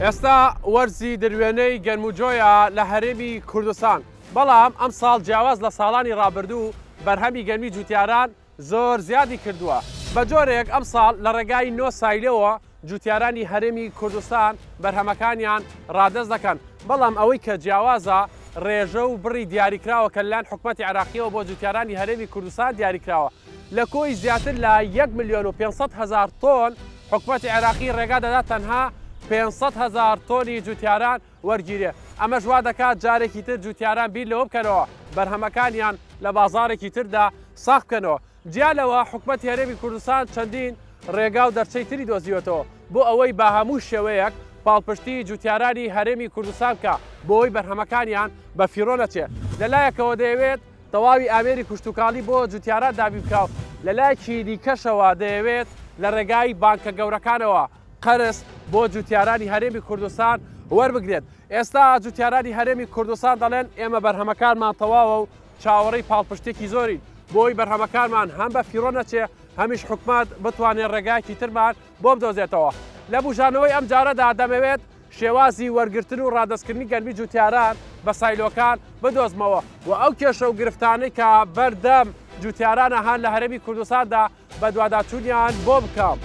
ئێستا وەرزی دروێنەی گەنم و جۆیە لە هەرێمی کوردستان، بەڵام ئەمساڵ جیاواز لە ساڵانی ڕابردوو بەرهەمی گەنمی جوتیاران زۆر زیادی کردووە، بە جۆرێک ئەمساڵ لە ڕێگای 9 سایلۆوە جوتیارانی هەرێمی کوردستان بەرهەمەکانیان ڕادەست دەکەن، بەڵام ئەوەی کە جیاوازە ڕێژە و بڕی دیاریکراوە کە لەلایەن حکومەتی عێراقیەوە بۆ جوتیارانی هەرێمی کوردستان دیاریکراوە لە کۆی زیاتر لە 1 ملیۆن و 500 هەزار تۆن حکومەتی عێراقی ڕێگا دەدات تەنها 500 هەزار تۆنی جوتیاران وەرگیرێ، ئەمەش وا دەکات جارێکی تر جوتیاران بیر لەوە بکەنەوە بەرهەمەکانیان لە بازاڕێکی تردا ساغ بکەنەوە. جیا لەوە حکومەتی هەرێمی کوردستان چەندین ڕێگا و دەرچەی تری دۆزیوەتەوە بۆ ئەوەی بە هەموو شێوەیەک پاڵپشتی جوتیارانی هەرێمی کوردستان بکا بۆ ئەوەی بەرهەمەکانیان بە فیڕۆ نەچێ. لە لایەکەوە دەیەوێت تەواوی ئامێری کشتوکاڵی بۆ جوتیاران دابین بکا و لە لایەکی دیکەشەوە دەیەوێت لە ڕێگای بانکە گەورەکانەوە قەرز بۆ جوتیارانی هەرێمی کوردستان وەربگرێت. ئێستا جوتیارانی هەرێمی کوردستان دەڵێن ئێمە بەرهەمەکانمان تەواوە و چاوەڕێی پاڵپشتێکی زۆرین بۆی بەرهەمەکانمان هەم بە فیڕۆ نەچێ هەمیش حکومەت بتوانێت ڕێگایەکی ترمان بۆ بدۆزێتەوە. لە بوژانەوەی ئەم جارەدا دەمەوێت شێوازی وەرگرتن و ڕادەستکردنی گەنمی جوتیاران بە سایلۆکان بدۆزمەوە و ئەو کێشە و گرفتانەی کە بەردەم جوتیارانە هەن لە هەرێمی کوردستاندا بەدواداچوونیان بۆ بکەم.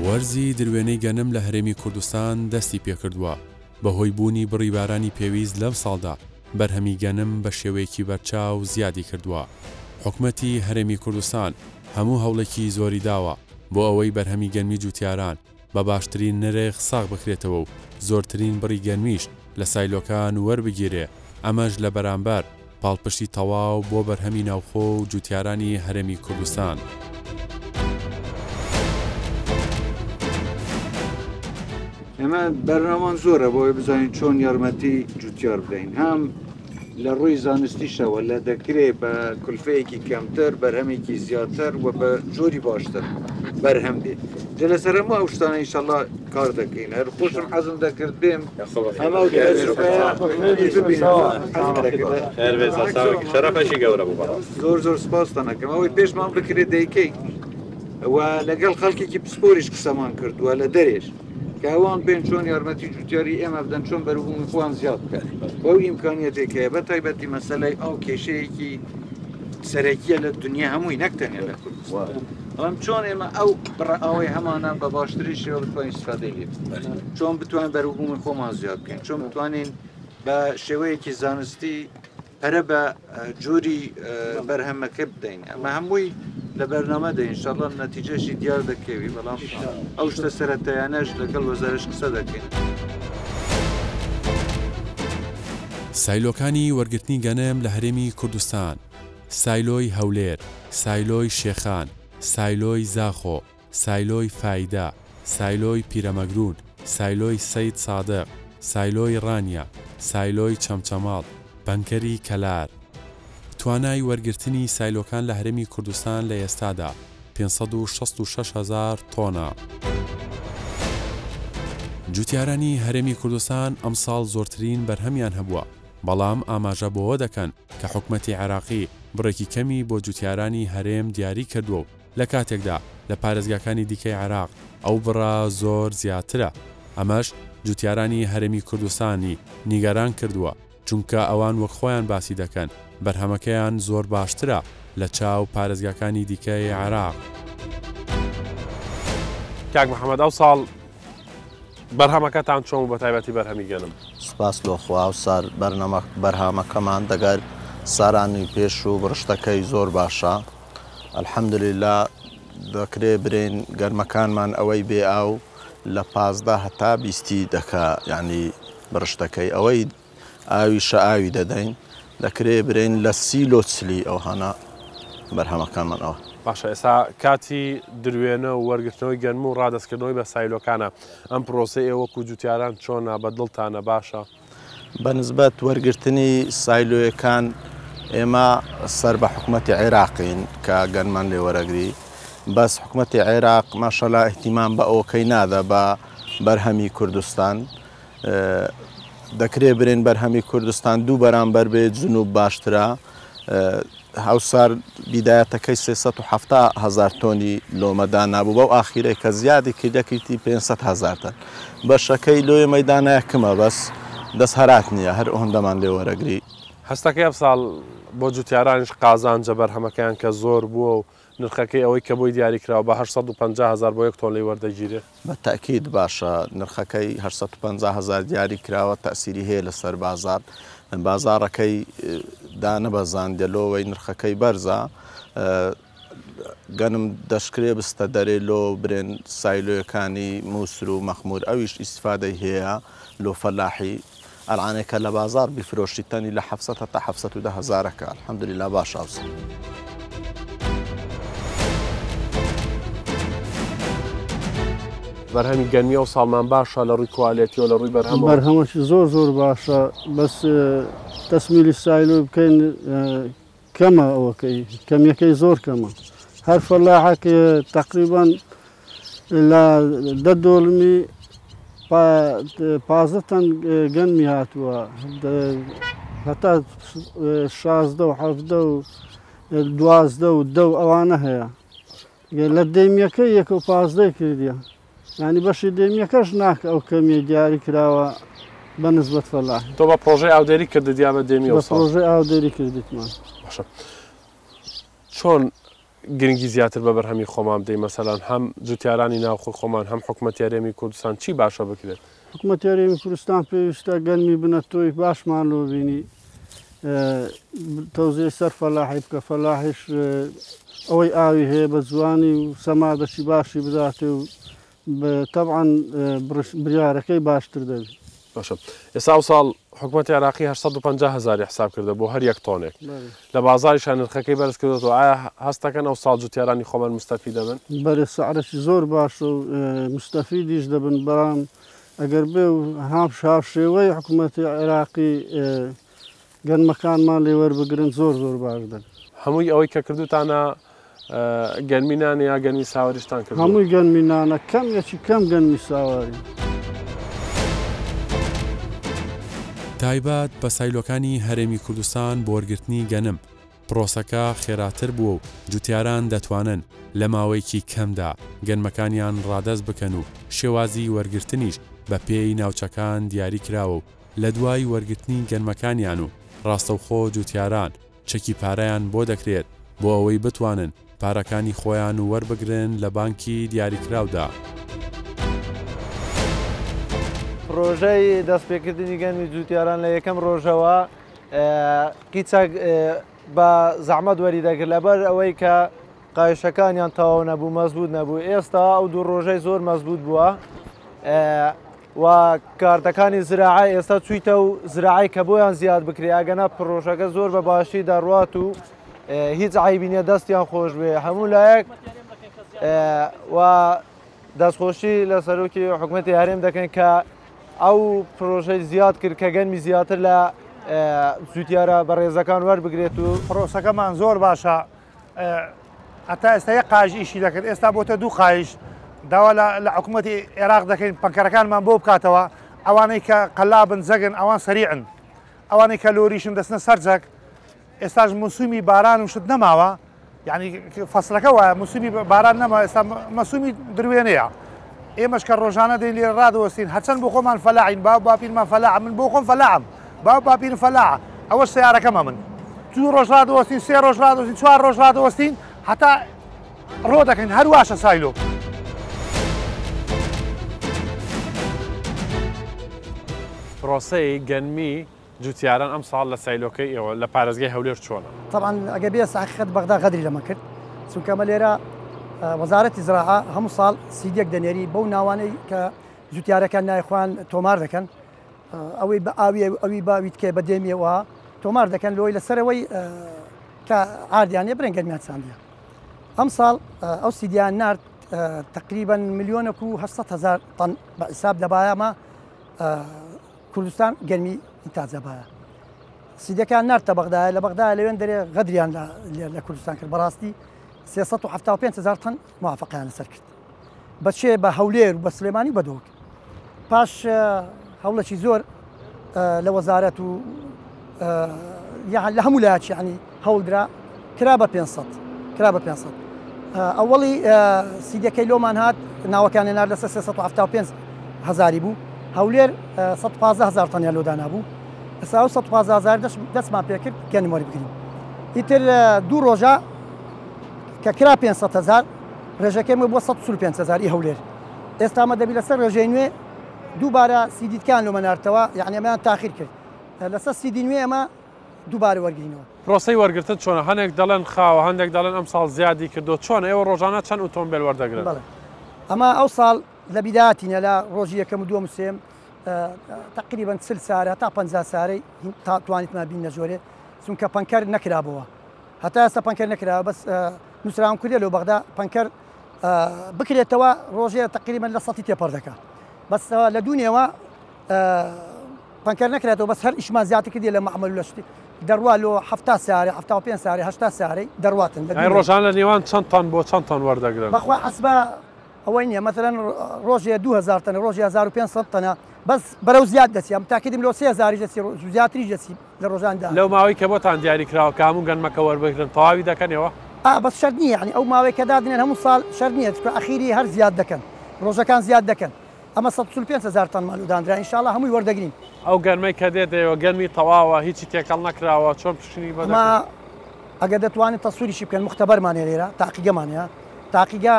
وەرزی دروێنەی گەنم لە هەرێمی کوردستان دەستی پێکردووە، بەهۆی بوونی بڕی بارانی پێویست لەمساڵدا بەرهەمی گەنم بە شێوەیەکی بەرچاو زیادی کردووە. حکومەتی هەرێمی کوردستان هەموو هەوڵێکی زۆری داوە بۆ ئەوەی بەرهەمی گەنمی جوتیاران بە باشترین نرخ ساغ بکرێتەوە و زۆرترین بڕی گەنمیش لە سایلۆکان وەربگیرێ، ئەمەش لە بەرامبەر پاڵپشتی تەواو بۆ بەرهەمی ناوخۆ و جوتیارانی هەرێمی کوردستان. ئێمە بەرنامان زۆرە بۆ ئەوەی بزانین چۆن یارمەتی جوتیار بدەین، هەم لە ڕووی زانستیشەوە لە دەکرێ بە کولفەیەکی کەمتر بەرهەمێکی زیاتر و بە جۆری باشتر بەرهەم بێ. جا لەسەر هەموو ئەو شتانە ئینشەڵا کار دەکەین. هەر خۆشم حەزم دەکرد بێم ئەمە ئەو تەجروبەیە ببینم. حەزم دەکرد. شەرەفێکی گەورە بوو بەڕاست. زۆر زۆر سپاستان ئەکەم. ئەوەی پێشمان بکرێت دەیکەین و لەگەڵ خەڵکێکی پسپۆریش قسەمان کردووە لە دەرێش. کە ئەوان بێن چۆن یارمەتی جوتیاری ئێمە بدەن چۆن بەروبوومی خۆیان زیاد بکەن بەو ئیمکانیەتێک هەیە بە تایبەتی مەسەلەی ئاو کێشەیەکی سەرەکیە لە دنیا هەمووی نەک تەنیا لە کوردستان بەڵام چۆن ئێمە ئەو بڕە ئاوەی هەمانە بە باشترین شێوە بتوانین استفادەی لێ بکەین چۆن بتوانین بەروبوومی خۆمان زیاد بکەین چۆن بتوانین بە شێوەیەکی زانستی پەرە بە جۆری بەرهەمەکە بدەین ئەمە هەمووی لە بەرنامەدە ئینشاڵڵا نەتیجەشی دیار دەکەوی بەڵام ئەو شتە سەرەتایانەش لەگەڵ وەزارەش قسە دەکەین. سایلۆکانی وەرگرتنی گەنم لە هەرێمی کوردستان، سایلۆی هەولێر، سایلۆی شێخان، سایلۆی زاخۆ، سایلۆی فایدە، سایلۆی پیرەمەگرون، سایلۆی سەید سادق، سایلۆی ڕانیە، سایلۆی چەمچەماڵ، بەنکەری کەلار. توانای وەرگرتنی سایلۆکان لە هەرێمی کوردستان لە ئێستادا 566 هەزار تۆنە. جوتیارانی هەرێمی کوردستان ئەمساڵ زۆرترین بەرهەمیان هەبووە، بەڵام ئاماژە بەوە دەکەن کە حکومەتی عێراقی بڕێکی کەمی بۆ جوتیارانی هەرێم دیاری کردووە و لە کاتێکدا لە پارێزگاکانی دیکەی عێراق ئەو بڕە زۆر زیاترە، ئەمەش جوتیارانی هەرێمی کوردستانی نیگەران کردووە، چونکە ئەوان وەک خۆیان باسی دەکەن بەرهەمەکەیان زۆر باشترە لە چاو پارێزگاکانی دیکەی عێراق. کاک محەمەد ئەوساڵ بەرهەمەکەتان چۆن بوو بەتایبەتی بەرهەمی گەنم؟ سوپاس لۆ خوا ئەوسار بەرهەمەکەمان دەگەر سارانی پێشوو بڕشتەکەی زۆر باشە. الحمدللە دەکرێ برێین گەرمەکانمان ئەوەی بێ ئاو لە 15 هەتا بیستی دەکا یعنی بڕشتەکەی ئەوەی ئاویشە ئاوی دەدەین دەکرێ برێین لە سی لۆ چلی ئەوهانە بەرهەمەکانمان ئەوە. باشە ئێستا کاتی دروێنە و وەرگرتنەوەی گەنم و ڕادەستکردنەوەی بە سایلۆکانە ئەم پرۆسەی ئێوە وەکو جوتیاران چۆنە بە دڵتانە باشە؟ بە نسبەت وەرگرتنی سایلۆیەکان ئێمە سەر بە حکومەتی عێراقین کە گەنمان لێ وەرەگری بەس حکومەتی عێراق ماشەلا ئیهتیمام بە ئەوکەی نادا بە بەرهەمی کوردستان دەکرێ برێن بەرهەمی کوردستان دوو بەرامبەر بێ جنوب باشترە. هاوسار بیدایەتەکەی 370 هەزار تۆنی لۆمە دانابوو بەو ئاخیرەی کە زیادی کرد یەکیتی 500 هەزار تەن بەشەکەی لۆ ئێمەی دانایە کمە بەس دەست هەرات نییە هەر ئەوەندەمان لێ وەرەگری. هەستەکەی ئەمساڵ بۆ جوتیارانیش قازانجە بەرهەمەکەیان کە زۆر بووە و نرخەکەی ئەوەی کە بۆی دیاری کراوە بە 850 هەزار بۆ یەک تۆن لێی وەردەگیرێت. بە تەئکید باشە نرخەکەی 850 هەزار دیاری کراوە تەئسیری هەیە لەسەر بازاڕ بازاڕەکەی دانەبەزاندیە لۆوەی نرخەکەی بەرزە گەنم دەشکرێ بستە دەرێ لۆ برێن سایلۆیەکانی موسر و مەخمور ئەویش ئیستفادەی هەیە لۆ فەلاحی ئەلعانێ کە لە بازاڕ بیفرۆشی تەنی لە حەفسەد هەتا 710 هەزارەکە الحمدللە باشە ئەوسا. بەرهەمی گەنمی ئەو ساڵمان باشە لە ڕووی کوالێتیەوە لە ڕووی بەرهەمەوە؟ بەرهەمەکی زۆر زۆر باشە بەس تەسمیلی سایلۆی بکەین کەمە ئەوەکەی کەمیەکەی زۆر کەمە هەر فەلاحەک تەقریبەن لە دە دۆلمی 15 تەن گەنمی هاتووە هەتا 16 و حەڤدە و دوازدە و دە و ئەوانە هەیە لە دەیمیەکە یەک و پازدەی کردیە یانی بەشی دێمیەکەش ناکە ئەو کەمیە دیاری کراوە بە نسبەت فەلاح. تۆ بە پڕۆژەی ئاودێری کردت یا بە دێمی ئەو ساڵ؟ بە پڕۆژەی ئاودێری کردیتمان. باشە چۆن گرنگی زیاتر بە بەرهەمی خۆمان بدەین مەسەلەن هەم جوتیارانی ناوخۆی خۆمان هەم حکومەتی هەرێمی کوردستان چی باشە بکرێت؟ حکومەتی هەرێمی کوردستان پێویستە گەنمی بنەتۆی باشمان لۆ بینی تەوزیعی سەر فەلاحی بکە فەلاحیش ئەوەی ئاوی هەیە بە جوانی و سەمادەکی باشی بداتێ و تەبعەن بریارەکەی باشتر دەبی. باشە ئێستا ئەوساڵ حکومەتی عێراقی 850 هەزاری حساب کردە بۆ هەر یەک تۆنێک لە بازاریشا نرخەکەی بەرز کردۆتەوە ئایا هەست دەکەن ئەوساڵ جوتیارانی خۆمان موستەفید دەبن؟ بەرێ سعرەکی زۆر باشە و موستەفیدیش دەبن بەڵام ئەگەر بێ و هاوشێوەی حکومەتی عێراقی گەنمەکانمان لێ وەربگرن زۆر زۆر باش دەبێت. هەمووی ئەوەی کە کردوتانە گەنمی نانە یا گەنمی ساواریشتان کردووە؟ هەمووی گەنمی نانە کەم یەکی کەم گەنمی ساواری. تایبەت بە سایلۆکانی هەرێمی کوردستان بۆ وەرگرتنی گەنم، پرۆسەکە خێراتر بووە و جوتیاران دەتوانن لە ماوەیەکی کەمدا گەنمەکانیان ڕادەست بکەن و شێوازی وەرگرتنیش بەپێی ناوچەکان دیاری کراوە و لەدوای وەرگرتنی گەنمەکانیان و ڕاستەوخۆ جوتیاران چەکی پارەیان بۆ دەکرێت بۆ ئەوەی بتوانن پارەکانی خۆیان وەربگرن لە بانکی دیاریکراودا. پڕۆژەی دەستپێکردنی گەنمی جوتیاران لە یەکەم ڕۆژەوە قیچەک بە زەحمەت وەری دەکرد لەبەر ئەوەی کە قایشەکانیان تەواو نەبوو مەزبوط نەبوو ئێستا ئەو دوو ڕۆژەی زۆر مەزبوط بووە و کارتەکانی زراعە ئێستا چوویتە و زراعی کە بۆیان زیاد بکرێ ئەگەنا پرۆژەکە زۆر بە باشی دەڕوات و هیچ عیبی نیە دەستیان خۆش بێ هەموو لایەک و دەستخۆشی لە سەرۆکی حکوومەتی هەرێم دەکەن کە ئەو پرۆژەی زیاد کرد کە گەنمی زیاتر لە جوتیارە بەڕێزەکان وەربگرێت و پرۆسەکەمان زۆر باشە هەتا ئێستا یەک قایش ئیشی دەکرد ئێستا بۆتە دوو قایش داوا لە حکوومەتی عێراق دەکەین پەنکەرەکانمان بۆ بکاتەوە ئەوانەی کە قەلابن زەگن ئەوان سەریعن ئەوانەی کە لۆریشن دەستنە سەر جەک ئێستاش موسومی باران و شت نەماوە یعنی فەسلەکە وایە موسومی باران نەما ئێستا مەسومی دروێنەیە ئێمەش کە ڕۆژانە دێن لێرە ڕادەوەستین هەرچەند بۆ خۆمان فەلاحین باو باپیرمان فەلاحە من بۆ خۆم فەلاحم باو باپیرم فەلاحە ئەوەش سەیارەکەمە من دوو ڕۆژ ڕادەوەستین سێ ڕۆژ ڕادەوەستین چوار ڕۆژ ڕادەوەستین هەتا ڕۆ دەکەین هەر واشە سایلۆ. پرۆسەی گەنمی جوتیاران ئەمساڵ لە سایلۆکەی ئێوە لە پارێزگای هەولێر چۆنە؟ تەبعەن ئەگەر بێ حەقیقەت بەغدا غەدری لەمە کرد چونکە ئەمە لێرە وەزارەتی زراعە هەموو ساڵ سیدیەک دەنێری بەو ناوانەی کە جوتیارەکان ناوی خۆیان تۆمار دەکەن ئەوەی بە ئاوی ئەوی بە ویتکێ بە دێمیەوە تۆمار دەکەن لۆی لەسەرەوەی کە عاردیان لێ برێن گەرمیان چاندیە ئەم ساڵ ئەو سیدیان نارد تقریبا ملیۆنێک و 800 هزار تەن بە حیساب دەبایەمە کوردستان گەرمی ئینتاج دەبایە سیدەکان نارتە بەغدایە لە بەغدایە لەوێن دەرێ غەدریان لە کوردستان کرد بەڕاستی 375 هزار تەن موافقیان لەسەر کرد بە چێ بە هەولێر و بە سلێمانی و بە دهۆک پاش هەوڵێکی زۆر لە وەزارەت و لە هەموو لایەکی ینی هەوڵدرا کرا بە 500 کرا بە 500 ئەوەڵی سیدەکەی لۆمان هات ناوەکانی نار لەسەر 375 هزاری بوو هەولێر 115 هزار تەنیا لۆدانا بوو ئێستا ئەو 115 هزار دەستمان پێکرد گەنم وەربگرین ئیتر دوو ڕۆژە کە کرا 500 هزار ڕێژەکەی بۆ 145 هزار ئی هەولێر ئێستا مە دەبی لەسەر ڕێژەی نوێ دووبارە سیدیتکان لۆمە نارتەوە یعنی ئەمەیان تاخیر کرد لەسەر سیدی نوێ ئەمە دووبارە وەرگرینەوە. پرۆسەی وەرگرتن چۆنە؟ هەنێک دەڵێن خاوە، هەندێک دەڵێن ئەمساڵ زیادی کردووە، چۆنە؟ ئێوە ڕۆژانە چەند ئۆتۆمبێل وەردەگرن؟ بەڵێ ئەمە ئەو ساڵ لە بیدایەتینە لە ڕۆژی یەکەم و دووەم و سێم تقریبا 40 سارە تا 50 سارەی تا توانیتمان بینە جۆرێ چونکە پەنکەر نەکرابەوە هەتا ئێستا پەنکەر نەکراوە بەس نووسراوم کردێ لەو بەغدا پەنکەر بکرێتەوە ڕۆژێ تقریبا لە سەتی تێپەڕ دەکا بەس لە دوونێوە پەنکەر نەکرێتەوە بەس هەر ئیشمان زیاتر کردی لە مەعمەل لە شتی دەڕوا لۆ 70 سارە 75 سارە 80 سارەی دەڕواتن لە دوو ڕۆژان لە نێوان چەند تەن بۆ چەند تەن وەردەگرن؟ بەخوا حەسبە ئەوەی نییە مەسەلەن ڕۆژێ 2000 تەنە ڕۆژی 1500 تەنە بەس بەرەو زیاد دەچی ئەم تاکیدم لۆ 3000 دەچی زیاتریش دەچی لە ڕۆژاندا. لەو ماوەی کە بۆتان دیاری کراوە کە هەموو گەنمەکە وەربگرن تەواوی دەکەن ئێوە؟ ئا بەس شەرت نییە یانی ئەو ماوەی کە دادنێن هەموو ساڵ شەرت نییە چونکە ئەخیری هەر زیاد دەکەن ڕۆژەکان زیاد دەکەن ئەمە 145 هەزار تەنمان لۆ داندرا ئینشاڵا هەمووی وەردەگرین. ئەو گەنمەی کە دێت ئێوە گەنمی تەواوە هیچی تێکەڵ نەکراوە چۆن پشکنینی بۆ ئەمە دەکەن؟ ئەگەر دەتوانن تەسویریشی بکەن موختەبەرمان هەیە لێرە تاقیگەمان هەیە تاقیگە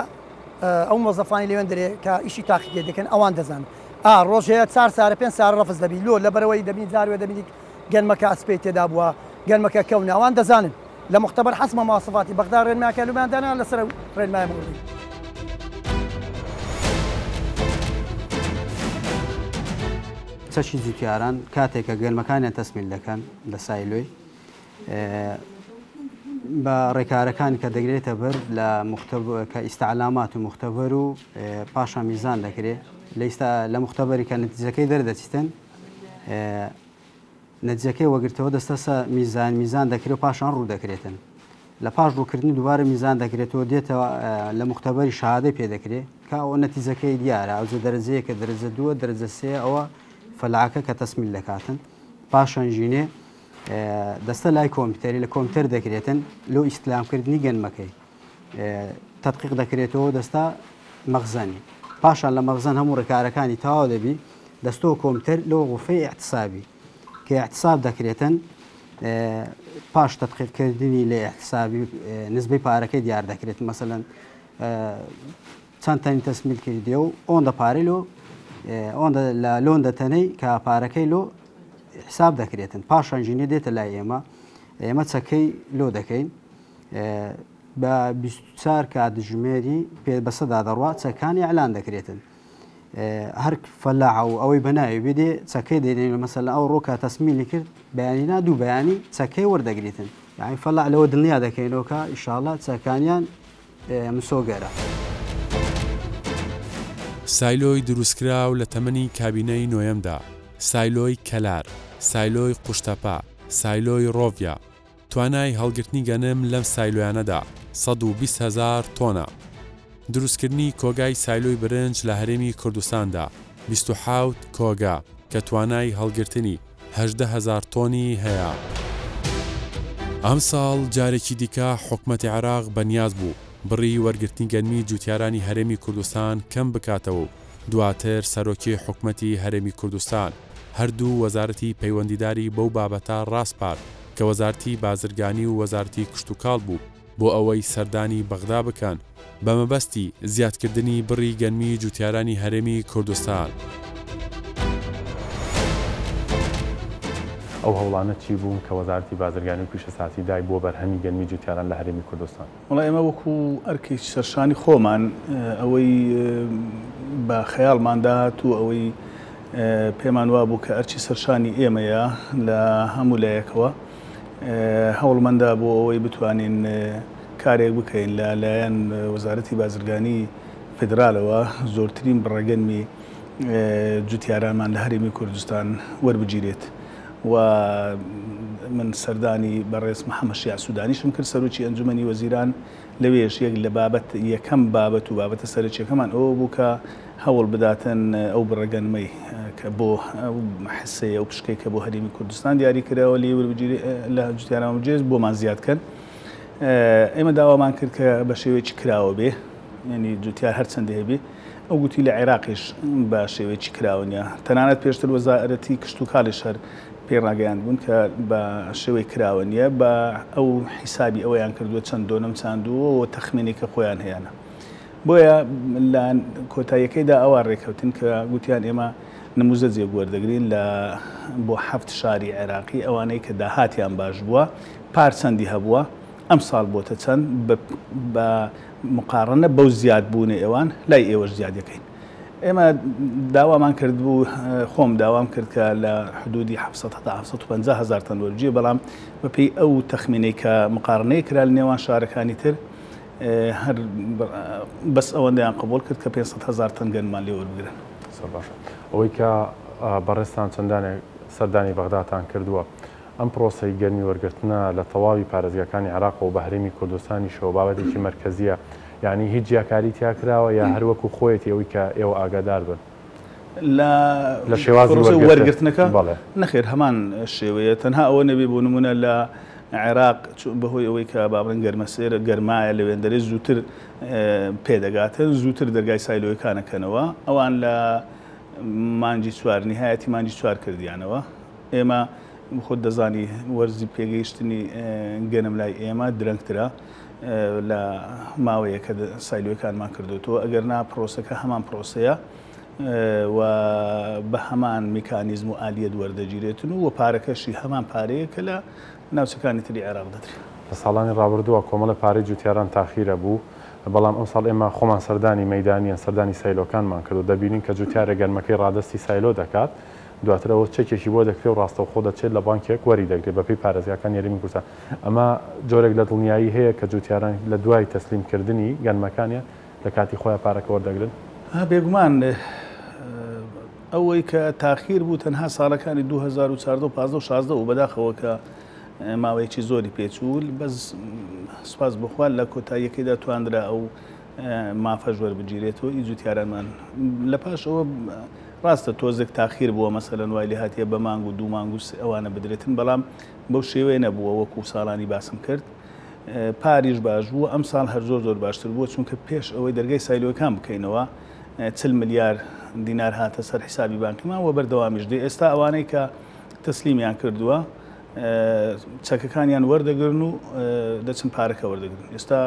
ئەو مۆزەفانی لەوێن دەرێ کە ئیشی تاقیگە دەکەن ئەوان دەزانن ئا ڕۆژ هەیە چار سارە پێنج سارە ڕەفز دەبی لۆ لەبەرەوەی دەبینی جاروێ دەبینی گەنمەکە ئەسپەی تێدا بووە گەنمەکە کەونە ئەوان دەزانن لە موختەبەر حەسمە مواسفاتی بەغدا ڕێنمایەکە لۆمان دانا لەسەر ئەو ڕێنمایە مۆڕین. چەکی جوتیاران کاتێک کە گەنمەکانیان تەسمیل دەکەن لە سایلۆی بە ڕێکارەکان کە دەگرێتە بەر لە کە ئیستعلامات و مختبەر و پاشان میزان دەکرێت لە ئیستا لە مختبەری کە نەتیجەکەی دەردەچیتن نەتیجەکەی وەگرتەوە دەستەسە میزان میزان دەکرێت و پاشان ڕوو دەکرێتن لە پاش ڕووکردنی دووبارە میزان دەکرێتەوە دێتەوە لە مختبەری شەهادەی پێ دەکرێت کە ئەوە نەتیجەکەی دیارە ئەوجە دەرەجەیەکە دەرەجە دووە دەرەجە سێ ئەوە فەلاکە کە تەسمیل دەکاتن پاشان ژینێ دەستە لای کۆمپیوتەری لە کۆمپیوتەر دەکرێتن لۆ ئیستلامکردنی گەنمەکەی تدقیق دەکرێتەوە دەستا مەخزەنی پاشان لە مەخزەن هەموو ڕێکارەکانی تەواو دەبی دەستۆ کۆمپیوتەر لۆ غوفەی احتسابی کە احتساب دەکرێتن پاش تدقیقکردنی لە احتسابی نسبەی پارەکەی دیار دەکرێت مەسەلەن چەند تەنی تەسمیل کردیە و ئۆندە پارەی لۆ ئۆندە لە لۆندە تەنەی کە پارەکەی لۆ حساب دەکرێتن پاشان ژینە دێتە لای ئێمە ئێمە چەکەی لۆ دەکەین بە 24 کاتژمێری پێ بەسەدا دەڕوا چەکانی ئەلان دەکرێتن هەر فەلاح و ئەوەی بەناوی بدێ چەکەی دێنێن مەسەلەن ئەو ڕۆکە تەسمیلی کرد بەیانی نا دوو بەیانی چەکەی وەردەگریتن یعنی فەلاح لەوە دڵنیا دەکەینەوە کە ئیشاڵا چەکانیان مسۆگەرە. سایلۆی دروستکراو لە تەمەنی کابینەی نۆیەمدا، سایلۆی کەلار، سایلۆی قوشتەپە، سایلۆی ڕۆڤیا، توانای هەڵگرتنی گەنم لەم سایلۆیانەدا 120 هەزار تۆنە. دروستکردنی کۆگای سایلۆی برنج لە هەرێمی کوردستاندا 27 کۆگا کە توانای هەڵگرتنی 18 هەزار تۆنی هەیە. ئەمساڵ جارێکی دیکە حکومەتی عێراق بەنیاز بوو بڕی وەرگرتنی گەنمی جوتیارانی هەرێمی کوردستان کەم بکاتەوە و دواتر سەرۆکی حکومەتی هەرێمی کوردستان هەردوو وەزارەتی پەیوەندیداری بەو بابەتە ڕاسپارد کە وەزارتی بازرگانی و وەزارتی کشتوکاڵ بوو بۆ ئەوەی سەردانی بەغدا بکەن بە مەبەستی زیادکردنی بڕی گەنمی جوتیارانی هەرێمی کوردستان. ئەو هەوڵانە چی بوون کە وەزارەتی بازرگانی و پیشەسازی دای بۆ بەرهەمی گەنمی جوتیاران لە هەرێمی کوردستان؟ وەڵا ئێمە وەکو ئەرکێکی سەرشانی خۆمان ئەوەی بە خەیاڵماندا هات و ئەوەی پێمان وابوو کە ئەرکی سەرشانی ئێمەیە لە هەموو لایەکەوە هەوڵمەندا بۆ ئەوەی بتوانین کارێک بکەین لە لایەن وەزارەتی بازرگانی فیدرالەوە زۆرترین بڕەگەنمی جوتیارانمان لە هەرێمی کوردستان وەربگیرێت و. من سەردانی بەڕێز محەممەد شیاع سوودانیشم کرد، سەرۆکی ئەنجومەنی وەزیران، لەوێش یەک لە بابەت یەکەم بابەت و بابەتە سەرەکیەکەمان ئەوە بوو کە هەوڵ بداتن ئەو بڕە گەنمەی کە بۆ ئەو حسەیە ئەو پشکەی کە بۆ هەرێمی کوردستان دیاری کراوە لێی وەربگیرێ لە جوتیاران وەربگیرێت بۆمان زیاد کەن. ئێمە داوامان کرد کە بە شێوەیەکی کراوە بێ، یعنی جوتیار هەر چەندی هەبێ. ئەو گوتی لە عێراقیش بە شێوەیەکی کراوە نییە. تەنانەت پێشتر وەزارەتی کشتوکاڵیش هەر پێی ڕاگەیاندبوون کە بە شێوەی کراوە نییە، بە ئەو حیسابی ئەوەیان کردووە چەند دۆنم چاندووە و تەخمینی کە خۆیان هەیانە. بۆیە لە کۆتاییەکەیدا ئەوا ڕێککەوتن کە گوتیان ئێمە نموزەجێک وەردەگرین لە بۆ حەفت شاری عێراقی ئەوانەی کە داهاتیان باش بووە پار چەندی هەبووە ئەمساڵ بۆتە چەند بە مقاڕنە بەو زیادبوونەی ئەوان لای ئێوەش زیادەکەین. ئێمە داوامان کردبوو، خۆم داوام کرد کە لە حدودی 700 هەتا 750 هەزار تەن وەربگیرێ، بەڵام بەپێی ئەو تەخمینەی کە مقارنەی کرا لە نێوان شارەکانی تر هەر بەس ئەوەندەیان قبوڵ کرد کە 500 هەزار تەن گەنمان لێ وەربگرن. زۆر باشە. ئەوەی کە بەڕێزتان چەندانێک سەردانی بەغداتان کردووە، ئەم پرۆسەی گەرمی وەرگرتنە لە تەواوی پارێزگاکانی عێراقەوە و بە هەرێمی کوردستانیشەوە بابەتێکی مەرکەزییە، یانی هیچ جیاکاری تیا کراوە یا هەر وەکو خۆیەتی ئەوەی کە ئێوە ئاگادار بن؟ لە لە شێوازی پرۆسەی وەرگرتن؟ وەرگرتنەکە؟ بەڵێ. نەخێر هەمان شێوەیە، تەنها ئەوە نەبێ بۆ نموونە لە عێراق بەهۆی ئەوەی کە با بڵێین گەرمەسێرە، گەرمایە لەوێندەرێ زووتر پێدەگاتن، زووتر دەرگای سایلۆیەکان ئەکەنەوە، ئەوان لە مانگی چوار، نیهایەتی مانگی چوار کردیانەوە. ئێمە خۆت دەزانی وەرزی پێگەیشتنی گەنم لای ئێمە درەنگترە لە ماوەیە کە سایلۆیەکانمان کردوتەوە، ئەگەر نا پرۆسەکە هەمان پرۆسەیە و بە هەمان میکانیزم و ئالیەت وەردەگیرێتن و پارەکەشی هەمان پارەیە کە لە ناوچەکانی تری عێراق دەدرێت. لە ساڵانی ڕابردووە کۆمەڵە پارەی جوتیاران تاخیرە بوو، بەڵام ئەمساڵ ئێمە خۆمان سەردانی مەیدانیان سەردانی سایلۆکانمان کرد و دەبینین کە جوتیارێک گەنمەکەی ڕادەستی سایلۆ دەکات، دواتر ئەوە چەکێکی بۆ دەکرێت و ڕاستەوخۆ دەچێت لە بانکێک وەری دەگرێت بەپێی پارێزگاکانی هەرێمی کوردستان. ئەمە جۆرێک لە دڵنیایی هەیە کە جوتیاران لە دوای تەسلیم کردنی گەنمەکانیان لە کاتی خۆیان پارەکە وەردەگرن؟ بێگومان ئەوەی کە تاخیر بوو تەنها ساڵەکانی 2014 و 15 و 16 بوو، بەداخەوە کە ماوەیەکی زۆری پێچوو، بەس سوپاس بۆ خوا لە کۆتاییەکەیدا توانرا ئەو مافەش وەربگیرێتەوە ئی جوتیارانمان لە پاش ئەوە ڕاستە تۆزێک تاخیر بووە مەسەلەن وای لێهاتیە بە مانگ و دوو مانگ و سێ ئەوانە بدرێتن بەڵام بەو شێوەیە نەبووە وەکو ساڵانی باسم کرد پاریش باش بوو ئەم ساڵ هەر زۆر زۆر باشتر بووە چونکە پێش ئەوەی دەرگای سایلۆکان بکەینەوە چل ملیار دینار هاتە سەر حیسابی بانکیمان و بەردەوامیش دێ ئێستا ئەوانەی کە تەسلیمیان کردووە چەکەکانیان وەردەگرن و دەچن پارەکە وەردەگرن ئێستا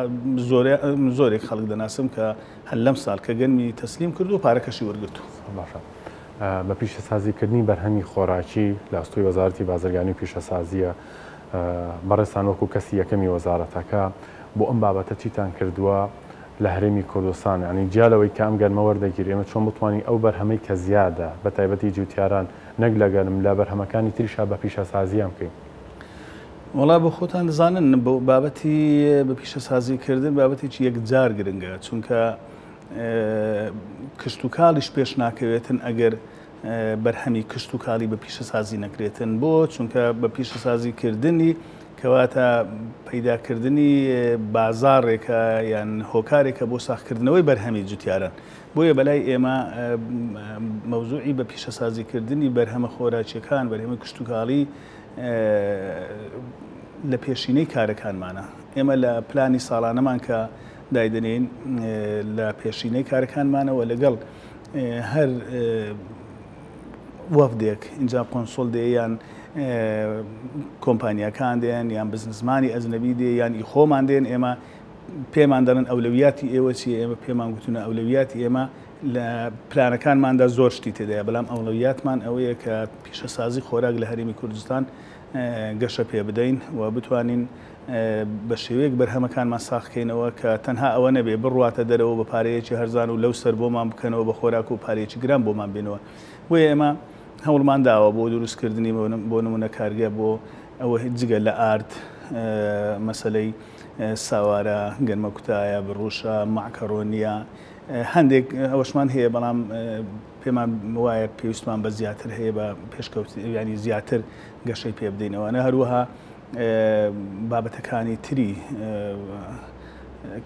زۆرێک خەڵک دەناسم کە هەر لەم ساڵ کە گەنمی تەسلیم کردو پارەکەشی وەرگرتو. باشە بە پیشەسازی کردنی بەرهەمی خۆراکی لە ئەستۆی وەزارەتی بازرگانی و پیشەسازیە بەڕێزتان وەکو کەسی یەکەمی وەزارەتەکە بۆ ئەم بابەتە چیتان کردووە لە هەرێمی کوردستان یانی جیا لەوەی کە ئەم گەنمە وەردەگیرێ ئێمە چۆن بتوانین ئەو بەرهەمەی کە زیادە بە تایبەتی جوتیاران نەک لە گەنم لە بەرهەمەکانی تریشا بە پیشەسازیان بکەین؟ وەڵا بۆ خۆتان دەزانن بابەتی بە پیشەسازی کردن بابەتێکی یەکجار گرنگە چونکە کشتوکاڵیش پێش ناکەوێتن ئەگەر بەرهەمی کشتوکاڵی بە پیشەسازی نەکرێتن بۆ چونکە بە پیشەسازی کردنی کەواتە پەیداکردنی بازاڕێکە یان هۆکارێکە بۆ ساخکردنەوەی بەرهەمی جوتیاران بۆیە بەلای ئێمە مەوزوعی بە پیشەسازی کردنی بەرهەمە خۆراکیەکان بەرهەمی کشتوکاڵی لە پێشینەی کارەکانمانە. ئێمە لە پلانی ساڵانەمان کە دایدەنێین لە پێشینەی کارەکانمانەوە لەگەڵ هەر وەفدێک ئینجا قۆنسۆڵ دێ یان کۆمپانیاکان دێن یان بزنسمانی ئەجنەبی دێ یان ئی خۆمان دێن ئێمە پێمان دەڵێن ئەولەویاتی ئێوە چیە ئێمە پێمان گوتونە ئەولەویاتی ئێمە لە پلانەکانماندا زۆر شتی تێدایە بەڵام ئەوڵەویاتمان ئەوەیە کە پیشەسازی خۆراک لە هەرێمی کوردستان گەشە پێ بدەین و بتوانین بە شێوەیەک بەرهەمەکانمان ساخکەینەوە کە تەنها ئەوە نەبێ بڕواتە دەرەوە بە پارەیەکی هەرزان و لەو سەر بۆمان بکەنەوە بە خۆراک و پارەیەکی گران بۆمان بێنەوە بۆیە ئێمە هەوڵمان داوە بۆ دروستکردنی بۆ نمونە کارگە بۆ ئەوە جگە لە ئارد مەسەلەی ساوارە، گەنمەکوتایە، بڕوشە، مەعکەرۆنییە. هەندێک ئەوەشمان هەیە بەڵام پێمان وایە پێویستمان بە زیاتر هەیە بە پێشکەوت ینی زیاتر گەشەی پێ بدەینەوە نە هەروەها بابەتەکانی تری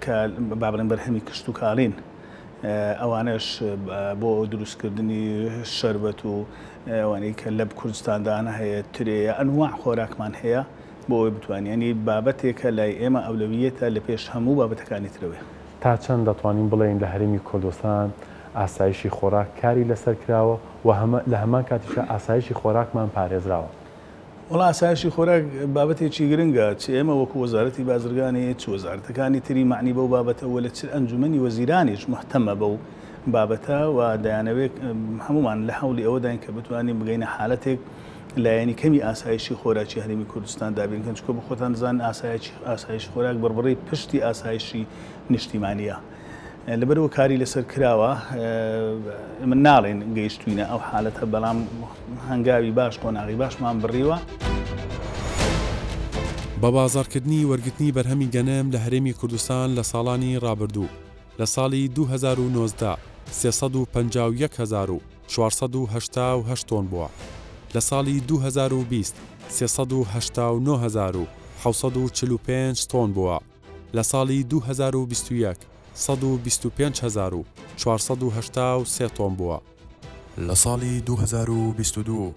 کە با بڵێن بەرهەمی کشتوکاڵین ئەوانەش بۆ دروستکردنی شەربەت و ئەوانەی کە لە کوردستاندانە هەیە ترێیە ئەنواع خۆراکمان هەیە بۆ ئەوەی بتوانین یانی بابەتێکە لای ئێمە ئەولەویەتە لە پێش هەموو بابەتەکانی ترەوەیە. تا چەند دەتوانین بڵێین لە هەرێمی کوردستان ئاسایشی خۆراک کاری لەسەر کراوە و لە هەمان کاتیشا ئاسایشی خۆراکمان پارێزراوە؟ وەڵا ئاسایشی خۆراک بابەتێکی گرنگە، چ ئێمە وەکو وەزارەتی بازرگانی، چ وەزارەتەکانی تری مەعنی بەو بابەتە و لە چ ئەنجومەنی وەزیرانیش موهتەمە بەو بابەتە و دەیانەوێت هەموومان لە هەوڵی ئەوەداین کە بتوانین بگەینە حالەتێک لایەنی کەمی ئاسایشی خۆراکی هەرێمی کوردستان دابین کەن، چونکە بۆ خۆتان دەزانن ئاسایشی خۆراک بڕبڕەی پشتی ئاسایشی نیشتیمانییە. لەبەرئەوە کاری لەسەر کراوە، ئێمە ناڵێین گەیشتووینە ئەو حالەتە، بەڵام هەنگاوی باش، قۆناغی باشمان بڕیوە. بە بازاڕکردنی وەرگرتنی بەرهەمی گەنم لە هەرێمی کوردستان لە ساڵانی ڕابردوو، لە ساڵی 2019 351,488 تۆن بووە، لە ساڵی 2020 389,745 تۆن بووە. لە ساڵی 2021 125,483 تۆن بووە. لە ساڵی 2022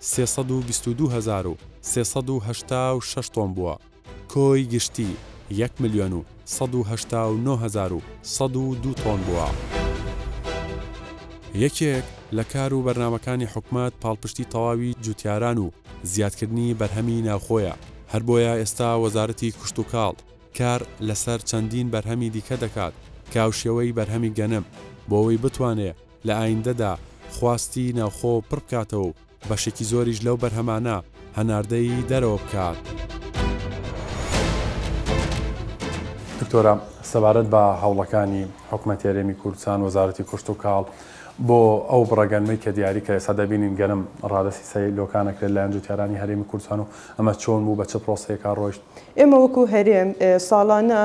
322,386 تۆن بووە، کۆی گشتی یەک ملیۆن و 189,102 تۆن بووە. یەکێک لە کار و بەرنامەکانی حکومەت پاڵپشتی تەواوی جوتیاران و زیادکردنی بەرهەمی ناوخۆیە، هەربۆیە ئێستا وەزارەتی کشتوکاڵ کار لەسەر چەندین بەرهەمی دیکە دەکات کە هاوشێوەی بەرهەمی گەنم، بۆ ئەوەی بتوانێ لە ئایندەدا خواستی ناوخۆ پڕبکاتەوە و بەشێکی زۆریش لەو بەرهەمانە هەناردەی دەرەوە بکات. دکتۆرە، سەبارەت بە هەوڵەکانی حکومەتی هەرێمی کوردستان، وەزارەتی کشتوکاڵ بۆ ئەو بڕە گەنمەی کە دیاری کرا، ئێستا دەبینین گەنم ڕادەستی سایلۆکان ئەکرێت لەلایەن جوتیارانی هەرێمی کوردستان و ئەمە چۆن بوو، بە چ پرۆسەیەکا ڕۆیشت؟ ئێمە وەکو هەرێم ساڵانە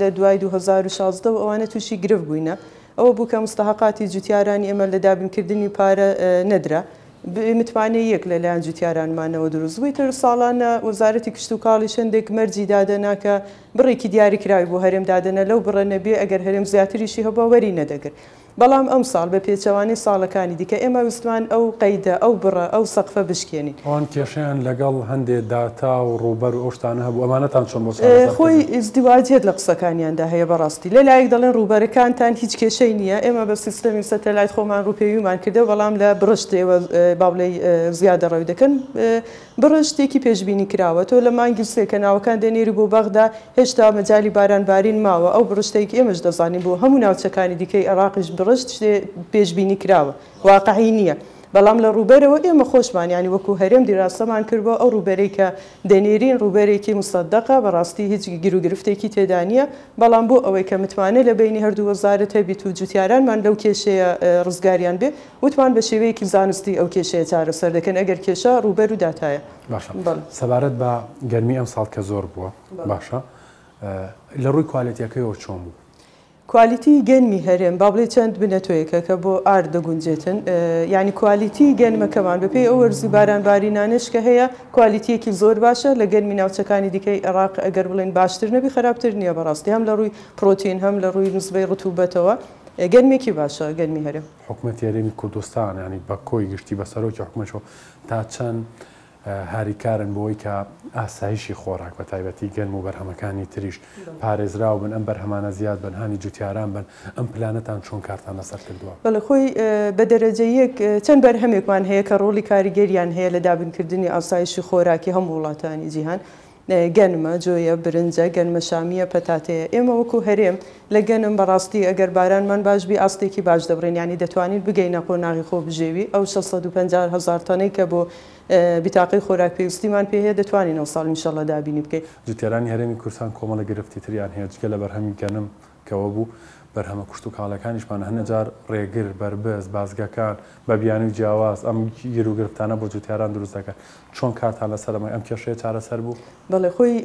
لە دوای 2016 و ئەوانە تووشی گرفت بووینە، ئەوە بوو کە مستەهەقاتی جوتیارانی ئێمە لە دابینکردنی پارە نەدرا، بێ متمانەییەک لە لایەن جوتیارانمانەوە دروست بوو، ئیتر ساڵانە وەزارەتی کشتوکاڵیش هەندێک مەرجی دادەنا کە بڕێکی دیاریکراوی بۆ هەرێم دادەنا، لەو بڕە نەبێ ئەگەر هەرێم زیاتریشی هەبووا وەری نەدەگرت. بەڵام ئەمساڵ بە پێچەوانەی ساڵەکانی دیکە ئێمە ویستمان ئەو قەیدە، ئەو بڕە، ئەو سەقفە بشکێنین. ئەوان کێشەیان لەگەڵ هەندێ داتا و ڕووبەر و ئەو شتانە هەبوو، ئەمانەتان چۆن بۆ چارەسەر خۆی کردن؟ ئیزدیواجیەت لە قسەکانیاندا هەیە بەڕاستی. لە لایەک دەڵێن ڕووبەرەکانتان هیچ کێشەی نییە، ئێمە بە سیستەمی سەتەلایت خۆمان ڕووپێویمان کردەوە، بەڵام لە بڕشت ئێوە با بڵێی زیادەڕەوی دەکەن. بڕشت شتێکی پێشبینی کراوە، تۆ لە مانگی سێ کە ناوەکان دەنێری بۆ بەغدا، هێشتا مەجالی باران بارین ماوە، ئەو بڕشتەی ئێمەش دەزانین بۆ هەموو ناوچەکانی دیکەی عێراقیش بڕشت شتێ پێشبینی کراوە، واقعی نییە، بەڵام لە ڕووبەرەوە ئێمە خۆشمان یانی وەکو هەرێم دیراسەمان کردووە، ئەو ڕووبەرەی کە دەنێرین ڕووبەرێکی موسەدەقە، بەڕاستی هیچ گیروگرفتێکی تێدا نییە، بەڵام بۆ ئەوەی کە متمانە لە بەینی هەردوو وەزارەت هەبیت و جوتیارانمان لەو کێشەیە ڕزگاریان بێ، وتمان بە شێوەیەکی زانستی ئەو کێشەیە چارەسەر دەکەن ئەگەر کێشە ڕووبەر و داتایە. باشە سەبارەت بە گەرمی ئەمساڵ کە زۆر بووە باشە لە ڕووی کوالێتیەکەیەوە چۆن بوو؟ کوالیتی گەنمی هەرێم با بڵێ چەند بنەتۆیەکە کە بۆ ئارد دەگونجێتن یعنی کوالیتی گەنمەکەمان بەپێی ئەو وەرزی باران بارینانەش کە هەیە کوالیتیەکی زۆر باشە لە گەنمی ناوچەکانی دیکەی عێراق ئەگەر بڵێن باشتر نەبی خراپتر نییە بەڕاستی هەم لە ڕووی پرۆتین هەم لە ڕووی نسبەی ڕتوبەتەوە گەنمێکی باشە گەنمی هەرێم. حکومەتی هەرێمی کوردستان یانی بە کۆی گشتی بە سەرۆکی حکومەتەوە تا چەند هاریکارن بۆی کە ئاسایشی خۆراک بە تایبەتی گەنم و بەرهەمەکانی تریش پارێزراو بن، ئەم بەرهەمانە زیاد بن، هانی جوتیاران بن، ئەم پلانەتان چۆن کارتان لەسەر کردووە؟ بەڵێ خۆی بە دەرەجە یەک چەند بەرهەمێکمان هەیە کە ڕۆڵی کاریگەریان هەیە لە دابینکردنی ئاسایشی خۆراکی هەموو وڵاتانی جیهان، گەنمە، جۆیە، برنجە، گەنمە شامییە، پەتاتەیە. ئێمە وەکو هەرێم لە گەنم بەڕاستی ئەگەر بارانمان باش بی ئاستێکی باش دەبڕین یانی دەتوانین بگەینە قۆناغی خۆبژێوی ئەو 650 هەزار تەنەی کە بۆ بیتاقەی خۆراک پێویستیمان پێ هەیە دەتوانین ئەوساڵ ان شاء اللە دابینی بکەین. جوتیارانی هەرێمی کوردستان کۆمەڵێک گرفتی تریان هەیە جگە لە بەرهەمی گەنم کە وەبوو بەرهەمە کوشتوکاڵیەکانیشمان هەنێ جار ڕێگر، بەربەست، بازگەکان بە بیانووی جیاواز ئەم گیروگرفتانە بۆ جوتیاران دروست دەکەن چۆن کارتان لەسەر ئەمە ئەم کێشەیە چارەسەر بوو؟ بەڵێ خۆی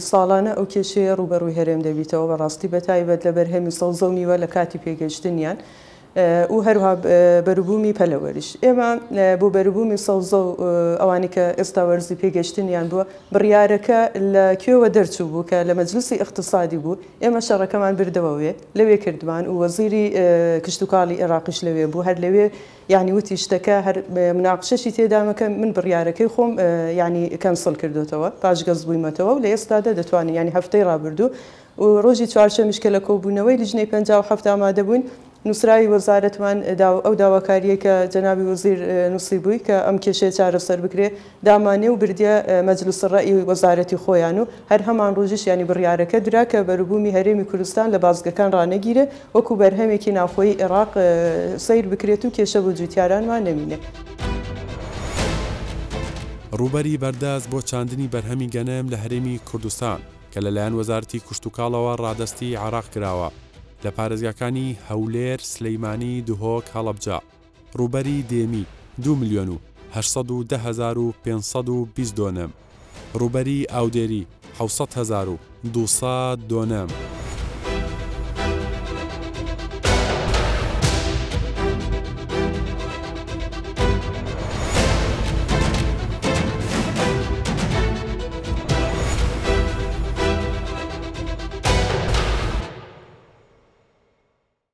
ساڵانە ئەو کێشەیە ڕووبەڕووی هەرێم دەبیتەوە بەڕاستی بەتایبەت لە بەرهەمی سەوزە و میوە لە کاتی پێگەیشتنیان و هەروها بەروبوومی پەلەوەریش. ئێمە بۆ بەروبوومی سەوزە و ئەوانەی کە ئێستا وەرزی پێگەیشتنیان بووە، بڕیارەکە لە کوێوە دەرچوو بوو کە لە مەجلسی ئیقتسادی بوو، ئێمە شەڕەکەمان بردەوە وێ، لەوێ کردمان و وەزیری کشتوکاڵی ئێراقیش لەوێ بوو، هەر لەوێ یانی وتی شتەکە هەر مناقشەشی تێدا مەکە، من بڕیارەکەی خۆم یانی کەنسڵ کردۆتەوە، پاشگەز بوویمەتەوە و لە ئێستادا دەتوانین یانی هەفتەی ڕابردوو و ڕۆژی چوارشەمیش کە لە کۆبوونەوەی لیژنەی 57 ئامادە بووین، نووسراوی وەزارەتمان دا و ئەو داواکارییەی کە جەنابی وەزیر نووسیبووی کە ئەم کێشەیە چارەسەر بکرێ، دامانێ و بردیە مەجلس الرەئی وەزارەتی خۆیان و هەر هەمان ڕۆژیش یانی بڕیارەکە درا کە بەروبوومی هەرێمی کوردستان لە بازگەکان ڕانەگیرێ وەکوو بەرهەمێکی ناوخۆیی ئێڕاق سەیر بکرێت و کێشە بۆ جووتیارانمان نەمینێ. ڕووبەری بەردەست بۆ چاندنی بەرهەمی گەنم لە هەرێمی کوردستان کە لەلایەن وەزارەتی کشتوکاڵەوە ڕادەستی عێراق کراوە لە پارێزگاکانی هەولێر، سلیمانی، دهۆک، هەڵەبجە، ڕووبەری دێمی 2,810,520 دۆنم، ڕووبەری ئاودێری 700,200 دۆنم.